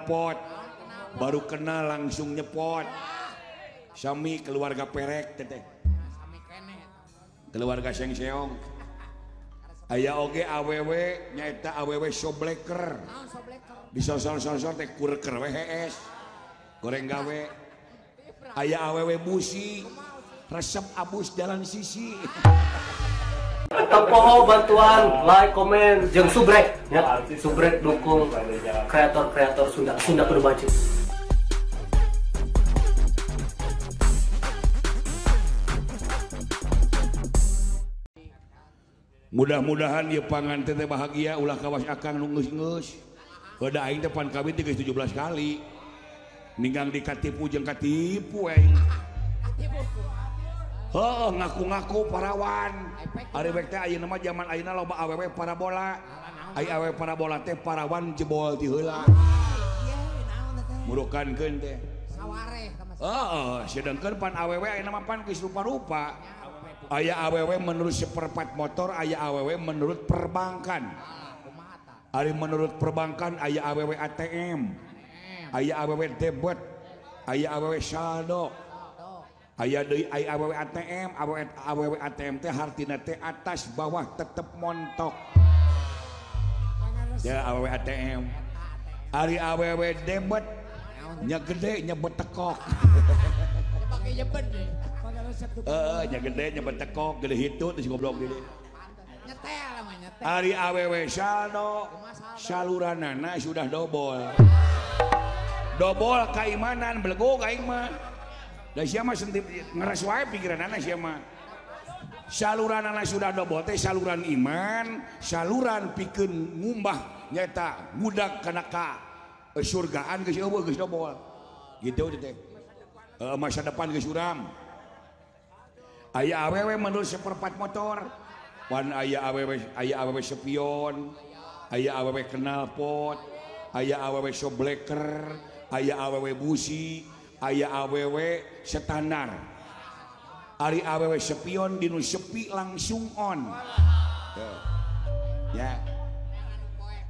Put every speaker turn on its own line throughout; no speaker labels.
Pot baru kenal langsung nyepot. Sami keluarga perek teteh, keluarga sengseong. Aya oge awewe nyaeta awewe sobleker, disosor-sosor teh kurker WHS goreng gawe. Aya awewe busi resep abus jalan sisi.
Tempoho bantuan like, komen, jeung subrek ya, subrek dukung kreator-kreator Sunda, Sunda kudu maju.
Mudah-mudahan ieu panganten teh bahagia, ulah kawas akang nu geus-geus. Heuda aing teh pan kawin teh geus 17 kali. Ninggang dikatipu jeung katipu aing. Heuh, ngaku-ngaku parawan. Ari wek teh ayeuna mah jaman ayeuna loba awewe parabola. Ai awewe parabola teh parawan jebol ti heula. Murukankeun teh. Heeh, sedengkeun pan awewe ayeuna mah pan geus rupa-rupa. Aya awewe menurut seperempat motor, aya awewe menurut perbankan. Ari menurut perbankan aya awewe ATM, aya awewe debit, aya awewe saldo, aya deui aya awewe ATM, awewe ATM teh hartina teh atas bawah tetep montok. Ya awewe ATM. Ari awewe debit nya gede nya betekok.
Pake jebet deh.
Heeh, nya gede nya betekok, gede hitut geus goblok gede.
Nyetel mah nyetel.
Ari awewe saldo saluranana sudah dobol. Dobol kaimanan belegug aing mah. Da sia mah sentip ngeres wae pikiranana sia mah. Saluranana sudah dobol teh saluran iman, saluran pikeun ngumbah nyaeta ngudag kana ka surgaan geus eueuh geus dobol. Gitu teh. Masa depan geus suram. Aya awewe menurut seperempat motor, wan aya awewe spion, aya awewe knalpot, aya awewe sobleker, aya awewe busi, aya awewe standar. Ari awewe spion dinu sepi langsung on. Ya.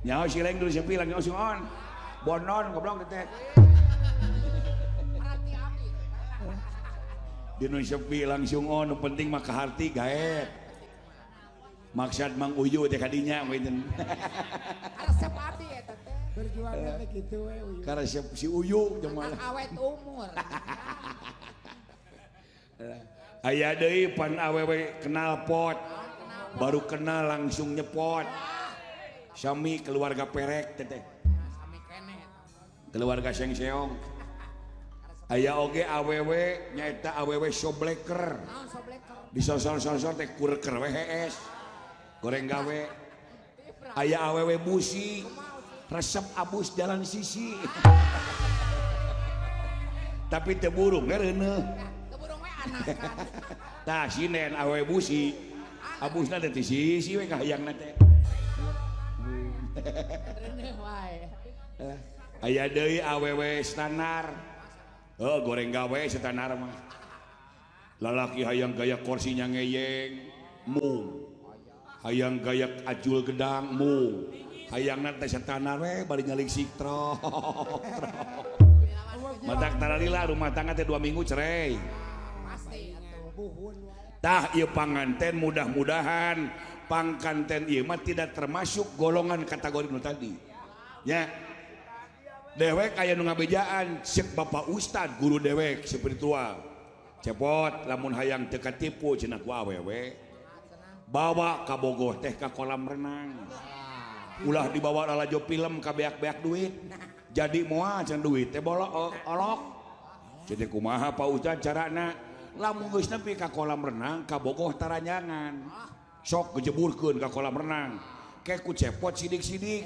Nyaho sileng dinu sepi langsung on. Bonon goblok teh. Dinu sepi langsung on, nu penting mah kaharti gaet. Maksad Mang Uyu teh kadinya meureun.
Karesep abdi eta teh.
Berjuang teh kitu we Uyu.
Karesep si Uyu jeung malah
awet umur.
Aya deui pan awewe knalpot, baru kenal langsung nyepot. Sami keluarga perek teteh, keluarga sengseong. Aya oge awewe nyaeta awewe sobleker, disosor-sosor teh kurker WHS goreng gawe. Aya awewe busi resep abus jalan sisi. Tapi teu burung we reuneuh. Tah sinen awewe busi abusna teh ti sisi we kahayangna teh.
Reuneuh wae.
Aya deui awewe standar. Oh, goreng gawe standar mah. Lalaki hayang gaya kursinya ngeyeng, mung. Hayang gaya ajul gedang, mung. Hayangna teh standar we bari nyalik siktrok. Matak taralila rumah tangga teh 2 minggu cerai. Tah ieu panganten mudah-mudahan pangkanten ieu mah tidak termasuk golongan kategori nu tadi. Ya. Dewek aya nu ngabejaan ceuk Bapak Ustad guru dewek spiritual. Cepot lamun hayang teu katipu cenah ku awewe. Bawa ka Bogoh teh ka kolam renang. Ulah dibawa lalajo film ka beak-beak duit. Jadi moal cenah duit teh bolok olok. Jadi kumaha Pak Ustad carana? Lamun geus nepi ka kolam renang ka Bogoh taranyangan. Sok gejeburkeun ka kolam renang. Ke ku cepot sidik-sidik.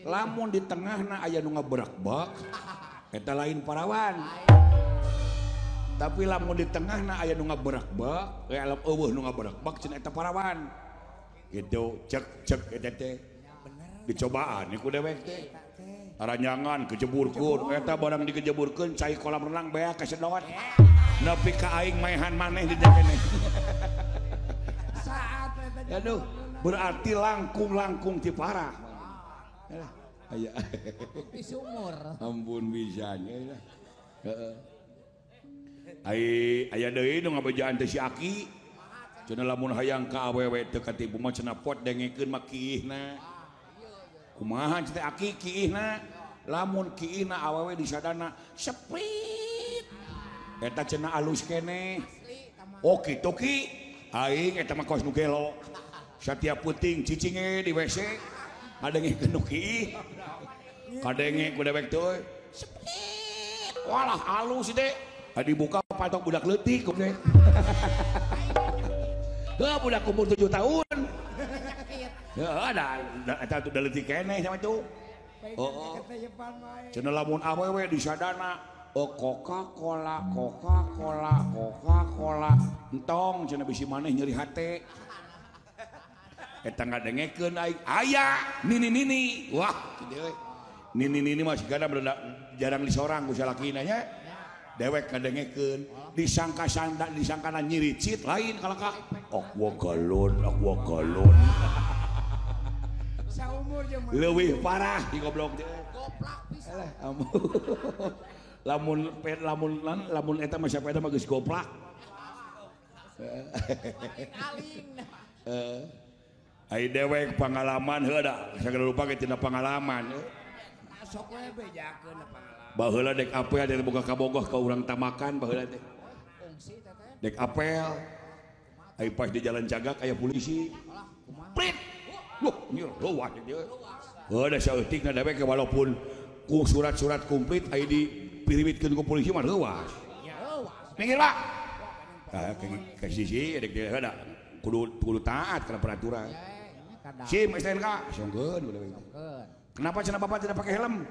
Lamun di tengahna aya nu ngaberak-bak eta lain parawan. Tapi lamun di tengahna aya nu ngaberak-bak, alam eueuh nu ngaberak-bak cenah eta parawan. Gitu cek-cek eta teh. Dicobaan ku dewek teh. Taranyangan kejeburkeun, eta barang dikejeburkeun cai kolam renang beak kasedot. Nepi ka aing maehan maneh di keneh. Aduh, berarti langkung-langkung ti parah. Aya
di sumur.
Ampun bisanya lah. Heeh. Ai aya deui nu ngabejaan teh si Aki. Cenah lamun hayang ka awewe teu katipu mah cenah pot dengekeun mah kiihna. Kumaha cenah Aki kiihna? Lamun kiihna awewe disadana sepit. Eta cenah alus keneh. Oh kitu ki. Aing eta mah kos nu gelo. Satiap peuting cicinge di WC. Ngadengekeun nu kiih. Kadenge ku dewek teh sepit. Walah alus teh. Dibuka patok budak leutik teh. Heuh budak umur 7 tahun. Heuh da eta tuh leutik keneh sama itu. Oh, cenah lamun awewe disadana Coca-Cola, Coca-Cola, Coca-Cola. Entong cenah bisi maneh nyeri hate. Eta ngadengekeun aing aya nini-nini. Wah, kieu euy. Nini-nini mah sigana jarang disorang ku salakina nya. Dewek ngadengekeun disangka sanda disangkana nyiricit lain kalakah. Aqua galon, aqua galon.
Saumur jeung
leuwih parah di goblok teh.
Goplak pisan.
Alah, ampun. Lamun lamun lamun eta mah siapa eta mah geus goplak.
Aling.
Heeh. Ai dewek pangalaman heuh da, sagala rupa ge tina pangalaman.
Sok we bejakeun pangalaman.
Baheula dek apel teh boga kabogoh ka urang tamakan baheula teh. Dek apel. Ai pas di jalan cagak aya polisi. Prit. Wah, nyur leuwah dia. Heuh da saeutikna dewek walaupun ku surat-surat komplit ai dipiriwitkeun ku polisi mah leuwas. Minggir, Pak. Tah ke sisi dek teh da kudu kudu taat kana peraturan. SIM STNK songkeun kudu. Kenapa cenah Bapak tidak pakai helm?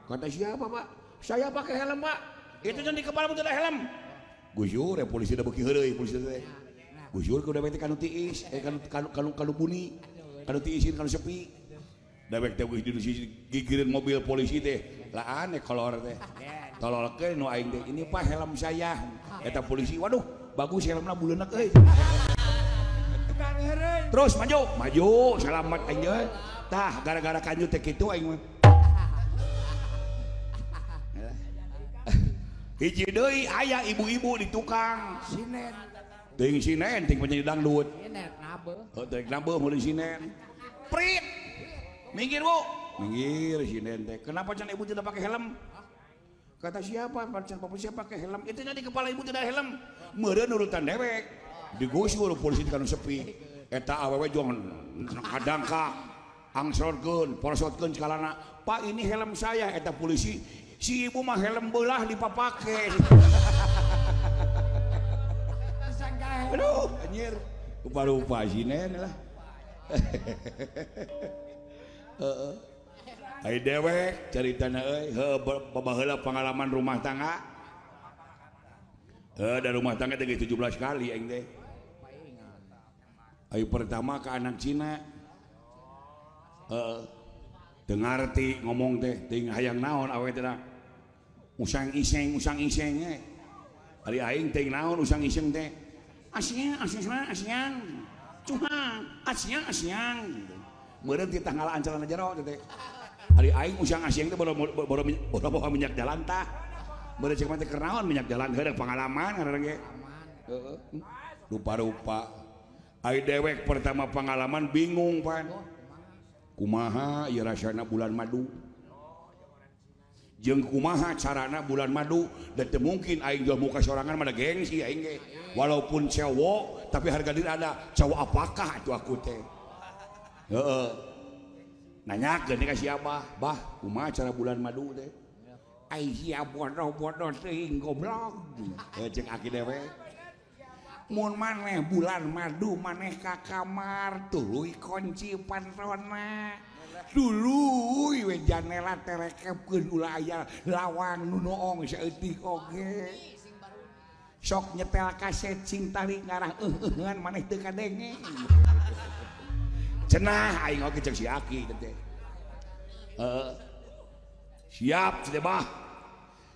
Kata siapa, Pak? Saya pakai helm, Pak. Itu yang di kepala tidak helm. Gusur ya polisi da beuki heureuy polisi teh. Gusur ku dewek teh kanu tiis, kanu kanu kanu buni, kanu tiisin kanu sepi. Dewek teh geus digigireun mobil polisi teh. Lah aneh kolor teh. Tololkeun nu aing teh. Ini Pak helm saya. Eta polisi, waduh, bagus helmna buleuneuh euy. Terus maju, maju, selamat aing teh. Tah gara-gara kanjut teh kitu aing mah. Hiji deui aya ibu-ibu di tukang
sinen.
Teuing sinen ting penyanyi dangdut.
Sinen nabeuh.
Heuh teuing nabeuh meuli sinen. Prit. Minggir, Bu. Minggir sinen teh. Kenapa cenah ibu tidak pakai helm? Kata siapa? Cenah bapak siapa pakai helm? Itu di kepala ibu tidak helm. Meureun nurutan dewek. Digusur polisi kanu sepi. Eta awewe juang kadangka angsorkeun, porosotkeun sakalana. Pak ini helm saya eta polisi. Si ibu mah helm belah dipapake. Aduh, anjir. Rupa-rupa sinen lah. Heeh. Ai dewek caritana euy, heuh baheula pengalaman rumah tangga. Heuh da rumah tangga teh geus 17 kali aing teh. Ai pertama ke anak Cina. Heeh. Teu ngarti ngomong teh, teuing hayang naon awe teh. Usang iseng ge. Ari aing teuing naon usang iseng teh. Asyang, asyang, asyang. Cuhang, asyang, asyang. Meureun titah ngalaan celana jero teh. Ari aing usang asyang teh boro minyak jalan tah. Meureun cek mah teh keur naon minyak jalan heuh pangalaman ngaranna ge. Heeh. Rupa-rupa. Ai dewek pertama pengalaman bingung pan. Kumaha ieu rasana bulan madu. Jeung kumaha carana bulan madu dan teu mungkin aing jual muka sorangan mah da gengsi aing ge. Walaupun cowok tapi harga diri ada. Cowok apakah atuh aku teh? Heeh. Nanyakeun ka si Abah, "Bah, kumaha cara bulan madu teh?" Ai sia bodoh-bodoh teuing goblok. Heuh ceuk aki dewe. Mun maneh bulan madu maneh ka kamar tuluy kunci pantona. Tuluy we janela terekepkeun ulah aya lawang nu noong saeutik oge. Sok nyetel kaset sing tarik ngarah eueuhan maneh teu kadenge. Cenah aing oge ceuk si aki teh. Heeh. Siap teh bah.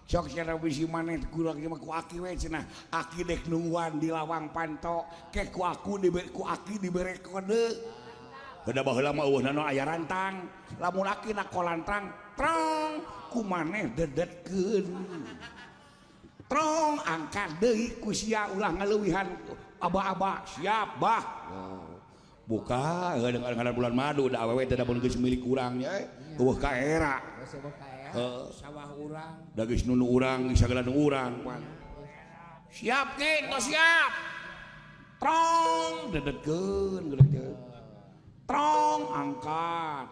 Sok cenah bisi maneh kurang mah ku aki we cenah. Aki dek nungguan di lawang panto, ke ku aku dibere ku aki dibere kode. Beda baheula mah eueuh nano aya rantang. Lamun aki na kolantang, trong ku maneh dedetkeun. Trong angkat deui ku sia ulah ngaleuwihan aba-aba siap bah. Buka dengan bulan madu da awewe teh da mun geus milik urang nya eueuh ka era.
Sawah urang.
Da geus nunu urang, geus sagala nu urang pan. Siap ki, tos siap. Trong dedetkeun dedetkeun. Trong angkat.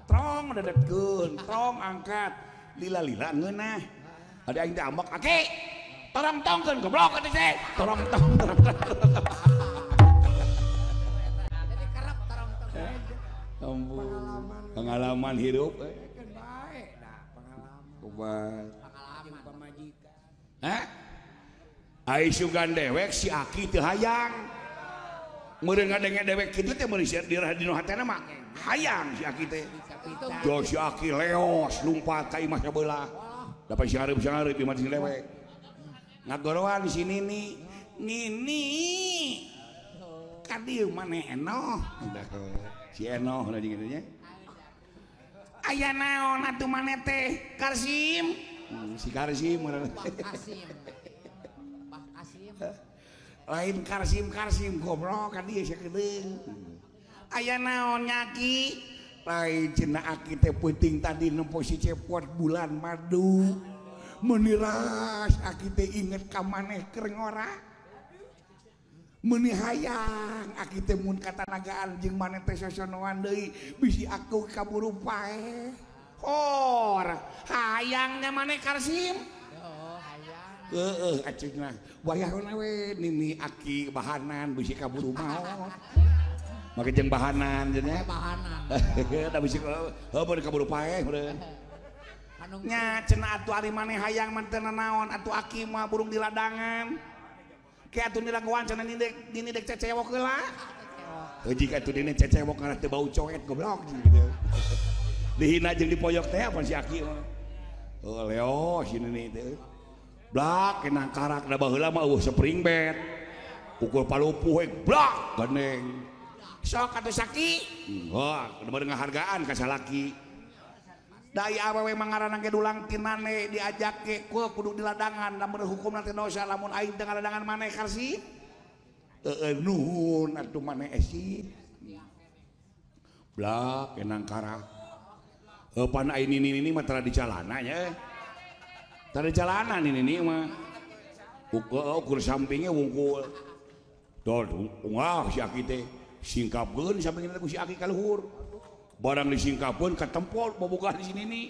Trong dedetkeun, trong angkat. Lila-lila ngeunah. Ada aing teh ambek aki. Torong tongkeun goblok atuh teh. Torong tong torong.
Jadi kerap torong tong.
Ampun. Pengalaman hirup
keun bae da pengalaman.
Kumaha?
Pengalaman
pamajikan.
Hah? Ai sugan dewek si aki teu hayang. Meureun ngadenge dewek kitu teh meuni di nu hatena mah hayang si aki teh. Jo si aki leos lumpat ka imah sabelah. Da pa si hareup-hareup imah si dewek. Ngagoroan si Nini. Nini. Ka dieu maneh Enoh. Si Enoh na jeung kitu nya. Aya naon atuh maneh teh Karsim? Si Karsim ngaranna.
Kasim. Bah Kasim.
Lain Karsim Karsim goblok ka dieu sakedeung. Aya naon nya Ki? Lain cenah aki teh peuting tadi nempo si Cepot bulan madu. Meuni ras aki teh inget ka maneh keur ngora. Meuni hayang aki teh mun katanagaan jeung maneh teh sosonoan deui bisi aku kaburu paeh. Hor, hayang nya maneh Karsim? Heeh, acingna. Wayahna we nini aki bahanan bisi kaburu maot. Make jeung bahanan cenah.
Bahanan.
Da bisi heuh kaburu paeh meureun. Nya cenah atuh ari maneh hayang mah teu nanaon atuh aki mah burung di ladangan. Ke atuh dilagoan cenah nini dek cecewok heula. Heuh jika atuh dini cecewok ngarah teu bau coet goblok gitu. Dihina jeung dipoyok teh apa si aki mah. Heuh leo si nini teh. Blak kenang karak da baheula mah eueuh spring bed. Pukul palupuh we blak gandeng. Sok atuh saki. Wah, kudu ngahargaan ka salaki. Da ieu awewe mah ngaranna ge dulang tinane diajak ge kudu di ladangan lamun hukumna teh dosa lamun aing teh ngaladangan maneh Karsi. Heeh nuhun atuh maneh esi. Blak kenang karak. Heuh pan aing nini mah tara di calana nya. Tara jalanan ini mah ukur sampingnya wungkul dol ungah si aki teh singkapkeun sampingna ku si aki ka luhur barang disingkapkeun katempol bobogohan di sini nih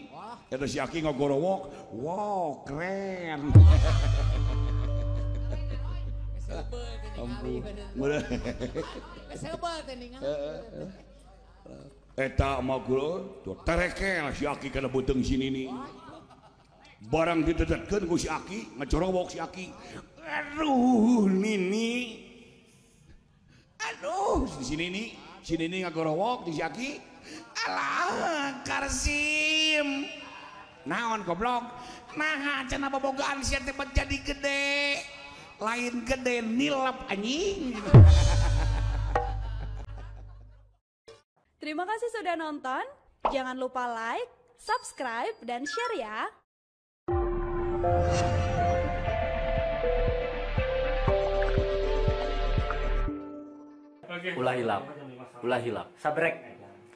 eta si aki ngagorowok wow keren. Ampun eta mah terekel si aki kana beuteung si nini. Barang didedetkeun ku si aki, ngacorowok si aki. Aduh, Nini. Aduh, si Nini, si Nini ngagorowok di si aki. Alah, Karsim. Naon goblok? Naha cenah bobogaan sia teh jadi gede. Lain gede nilep anjing.
Terima kasih sudah nonton. Jangan lupa like, subscribe, dan share ya.
Ulah hilap, ulah hilap. Sabrek,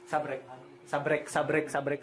sabrek, sabrek, sabrek, sabrek.